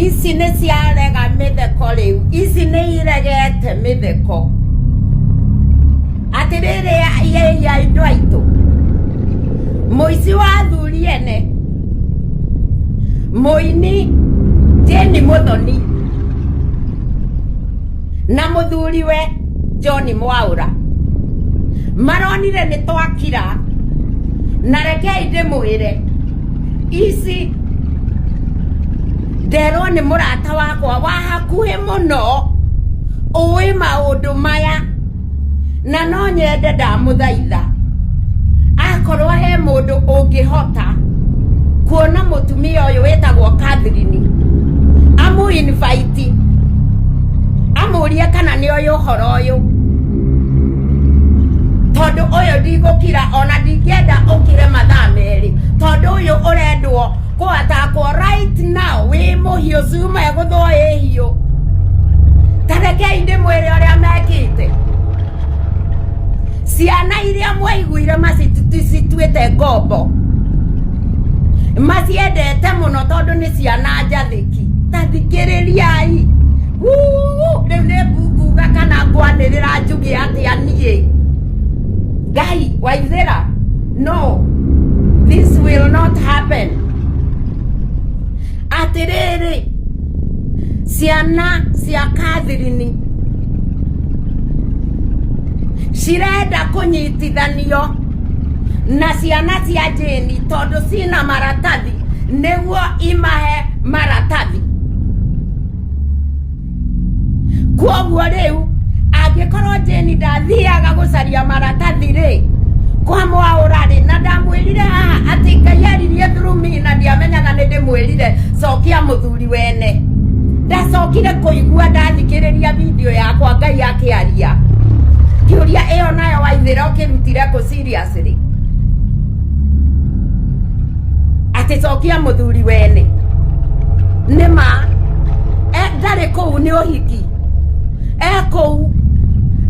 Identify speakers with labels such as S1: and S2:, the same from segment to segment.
S1: Ici nĩ ciarega mĩtheko rĩu, ici nĩ iregete mĩtheko. Atĩrĩrĩ yei andũ aitũ, mũici wa athuri ene, mũini Jane Mũthoni na mũthuriwe John Mwaũra maronire nĩ twakira, na rekei ndĩmwĩre, ici nderwo nĩ mũrata wakwa wa hakuhĩ mũno ũĩ maũndũ maya, na no nyende ndamũthaitha akorwo he mũndũ ũngĩhota kuona mũtumia ũyũ wĩtagwo Catherine, amũ invite, amũrie kana nĩ oĩ ũhoro ũyũ, tondũ ũyũ ndigũkira ona ndingĩenda ũkire mathaa 2, tondũ ũyũ ũrendwo kũatakwo right now wĩ mũhiũ, cuma ĩgũthwo ĩ hiũ. Ta rekei ndĩmwĩre ũrĩa mekĩte. Ciana iria mwaiguire macituĩte ngombo, maciendete mũno tondũ nĩ ciana njathĩki. Ta thikĩrĩriai. Wuu, rĩu nĩ nguga kana ngwanĩrĩra njuge atĩa niĩ? Ngai Waithĩra, no, this will not happen. Atĩrĩrĩ, ciana cia Catherine cirenda kũnyitithanio na ciana cia Jane tondũ cina maratathi, nĩguo imahe maratathi. Kwoguo rĩu angĩkorwo Jane ndathiaga gũcaria maratathi rĩ kwa Mwaũra rĩ, na ndamwĩrire haha atĩ Ngai aririe through me na ndiamenyaga nĩ ndĩmwĩrire cokia mũthuri wene. Ndacokire kũigua ndathikĩrĩria video yakwa Ngai akĩaria, kĩũria ĩyo nayo Waithĩra ũkĩrutire kũ seriously, atĩ cokia mũthuri wene. Nĩ ma ndarĩ kũu nĩ ũhiki, e kũu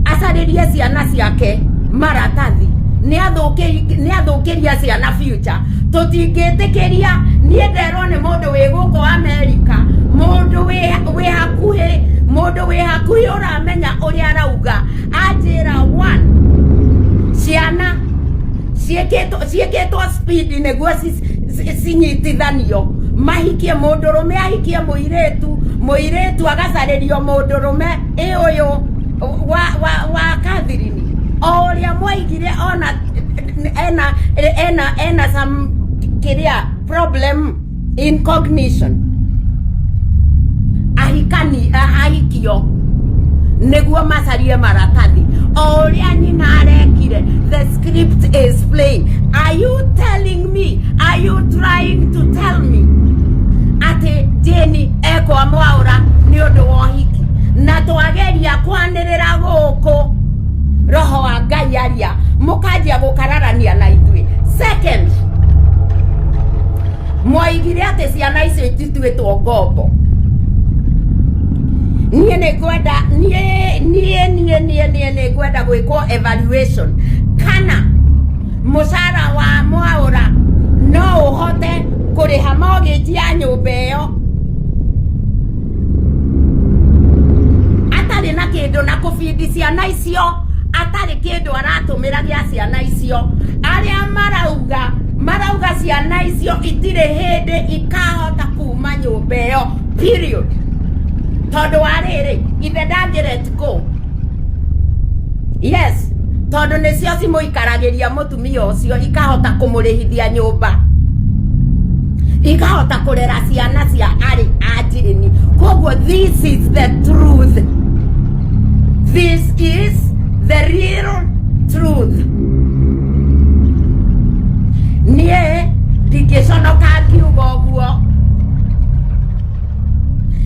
S1: acarĩrie ciana ciake maratathi, nĩ athũkĩria ciana future. Tũtingĩtĩkĩria. Niĩ nderwo nĩ mũndũ wĩ gũkũ Amerika, mũndũ wĩ hakuhĩ, mũndũ wĩ hakuhĩ ũramenya ũrĩa arauga, anjĩra one, ciana ciĩkĩtwo speed nĩguo cinyitithanio, mahikie mũndũrũme, ahikie mũirĩtu, mũirĩtu agacarĩrio mũndũrũme ĩ ũyũ wa Catherine o ũrĩa mwaigire, ona ena some kĩrĩa problem in cognition, ahikani ahikio nĩguo macarie maratathi o ũrĩa nyina arekire. The script is playing. Are you telling me, are you trying to tell me atĩ Jane ekwa Mwaũra nĩ ũndũ wa ũhiki? Na twageria kwanĩrĩra gũkũ, roho wa Ngai aria, mũkanjia gũkararania na ithuĩ. Second, mwaigire atĩ ciana icio itituĩtwo ngombo. Niĩ nĩ ngwenda, niĩ ngwenda gwĩkwo evaluation kana mũcara wa Mwaũra no ũhote kũrĩha mortgage ya nyũmba ĩyo atarĩ na kĩndũ, na kũbindi ciana icio atarĩ kĩndũ aratũmĩra gĩa ciana icio. Arĩa marauga ciana icio itirĩ hĩndĩ ikahota kuma nyũmba ĩyo, period, tondũ wa rĩrĩ, ithe ndangĩ let go. Yes, tondũ nĩcio cimũikaragĩria mũtumia ũcio, ikahota kũmũrĩhithia nyũmba, ikahota kũrera ciana cia arĩ a Jane. Koguo this is the truth, this is the real truth. Niĩ ndingĩconoka ngiuga ũguo,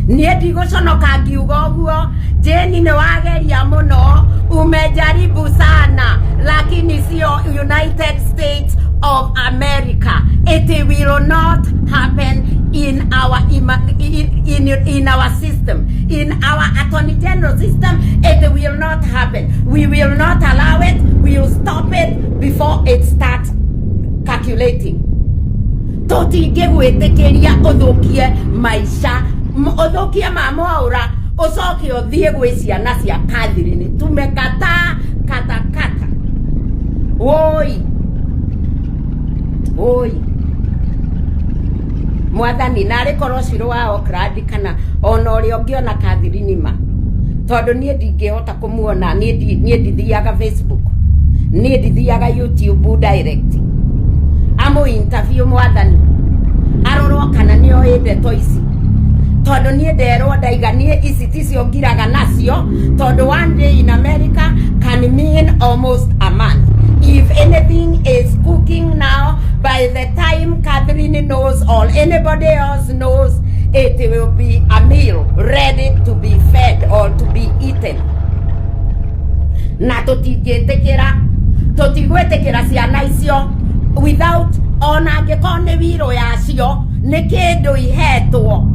S1: niĩ ndigũconoka ngiuga ũguo. Jane, nĩ wageria mũno, umejaribu sana, lakini sio United States of America. It will not happen in our system, in our attorney general system. It will not happen. We will not allow it. We will stop it before it starts calculating. Tũtingĩgwĩtĩkĩria ũthũkie maica. Ũthũkie ma Mwaũra, ũcoke ũthiĩ gwĩ ciana cia Catherine. Tumekataa katakata. Woi woi, mwathani, narĩ korwo Shiro wa Auckland kana ona ũrĩa ũngĩona Catherine ma, tondũ niĩ ndingĩhota kũmuona. Niĩ ndithiaga Facebook, niĩ ndithiaga YouTube direct. Amũ interview, mwathani arorwo kana nĩ oĩ ndeto ici, tondũ niĩ nderwo ndaiga niĩ ici ticio ngiraga nacio, tondũ one day in America can mean almost a month. If anything is cooking now, by the time Catherine knows or anybody else knows, it will be a meal ready to be fed or to be eaten. Na tũtingĩtĩkĩra, tũtigwĩtĩkĩra ciana icio without, ona angĩkorwo nĩ wiro yacio, nĩ kĩndũ ihetwo,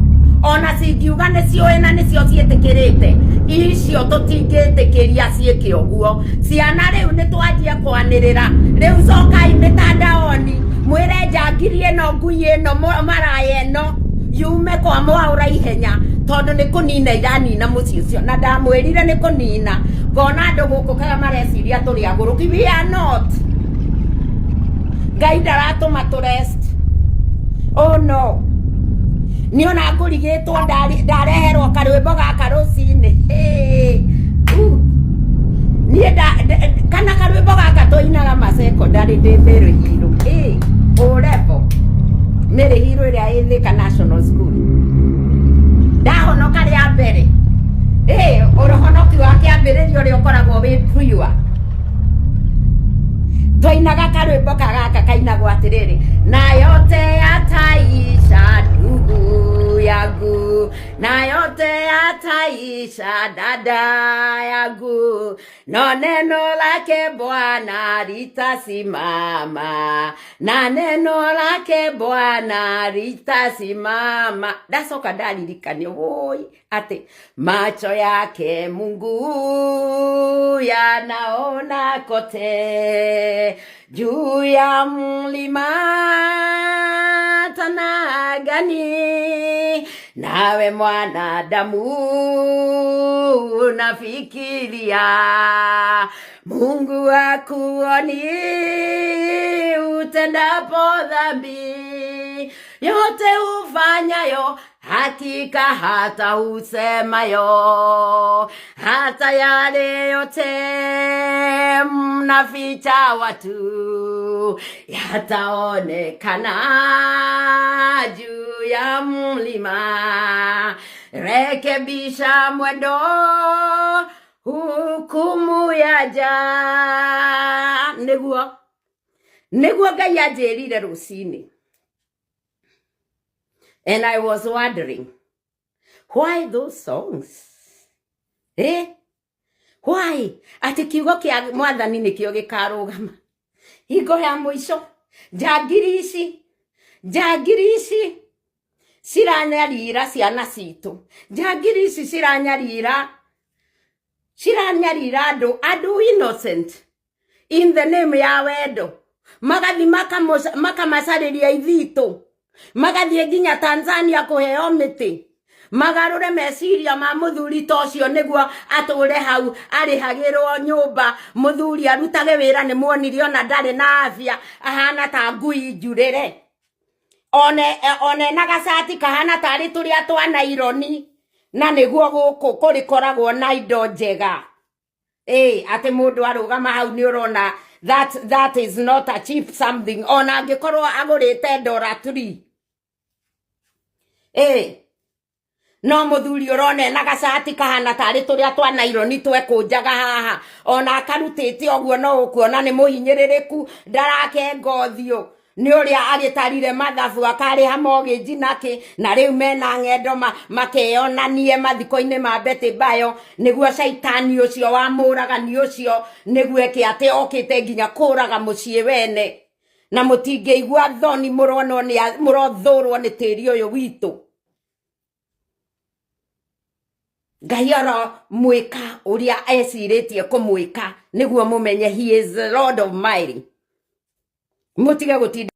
S1: ona cingiuga nĩ ciũĩ na nĩcio ciĩtĩkĩrĩte icio, tũtingĩtĩkĩria ciĩke ũguo. Ciana rĩu nĩ twanjia kwanĩrĩra rĩu, cokai mĩtandaoni mwĩre njangiri ĩno, ngui ĩno, maraya ĩno yume kwa Mwaũra ihenya, tondũ nĩ kũnina iranina mũciĩ ũcio. Na ndamwĩrire nĩ kũnina. Ngona andũ gũkũ kaga mareciria tũrĩ agũrũki. We are not. Ngai ndaratũma tũ rest. Oh no, nĩ ona ngũrigĩtwo ndareherwo karwĩmbo gaka rũcinĩ. Hey. Niĩ kana karwĩmbo gaka twainaga ma secondary ndĩ Mĩrĩhirũ, o level Mĩrĩhirũ ĩrĩa ĩ Thika National School, ndahonoka rĩa mbere. Ũhonoki wa kĩambĩrĩria ũrĩa ũkoragwo wĩ pure, twainaga karwĩmbo kagaka kainagwo atĩrĩrĩ, "Na yote yataisha ndugu yangu, na yote yataisha dada yangu, no neno lake Bwana litasimama, na neno lake Bwana litasimama." Ndacoka ndaririkanio woi ati macho yake Mungu yanaona kote, juu ya mlima Tana gani, nawe mwanadamu unafikiria Mungu akuoni utendapo dhambi, yote ufanyayo hakika hata usemayo, hata yale yote mnaficha watu yataonekana juu ya mlima. Rekebisha mwendo, hukumu yaja. Niguo Ngai anjĩrire rũcinĩ, and I was wondering why those songs, eh? Why atĩ kiugo kĩa mwathani nĩkĩo gĩkarũgama hingo ya mũico. Njangiri ici ciranyarira ciana citũ, njangiri ici ciranyarira andũ innocent in the name ya wendo, magathi makamacarĩria ithitũ, magathiĩ nginya Tanzania kũheo mĩtĩ, magarũre meciria ma mũthuri ta ũcio nĩguo atũre hau arĩhagĩrwo nyũmba, mũthuri arutage wĩra. Nĩ muonire ona ndarĩ na afya, ahana ta ngui njurĩre, one na gacati kahana tarĩ tũrĩa twa naironi, na nĩguo gũkũ kũrĩkoragwo na indo njega. Ĩ atĩ mũndũ arũgama hau nĩ ũrona that is not a cheap something, ona angĩkorwo agũrĩte $3. Ĩ no mũthuri ũrona ena gacati kahana tarĩ tũrĩa twa naironi twekũnjaga haha, ona akarutĩte ũguo, no ũkuona nĩ mũhinyĩrĩrĩku, ndarakenga ũthiũ nĩ ũrĩa agĩtarire mathabu akarĩha mortgage nakĩ, na rĩu mena ng'endo makeyonanie mathiko-inĩ ma Betty Bayo, nĩguo caitani ũcio wa mũragani ũcio nĩguo eke atĩ okĩte nginya kũraga mũciĩ wene. Na mũtingĩigua thoni, mũronwo nĩ mũrothũrwo nĩ tĩri ũyũ witũ. Ngai oro mwĩka ũrĩa ecirĩtie kũmwĩka nĩguo mũmenye he is the Lord of mighty. Mũtige gũtinda.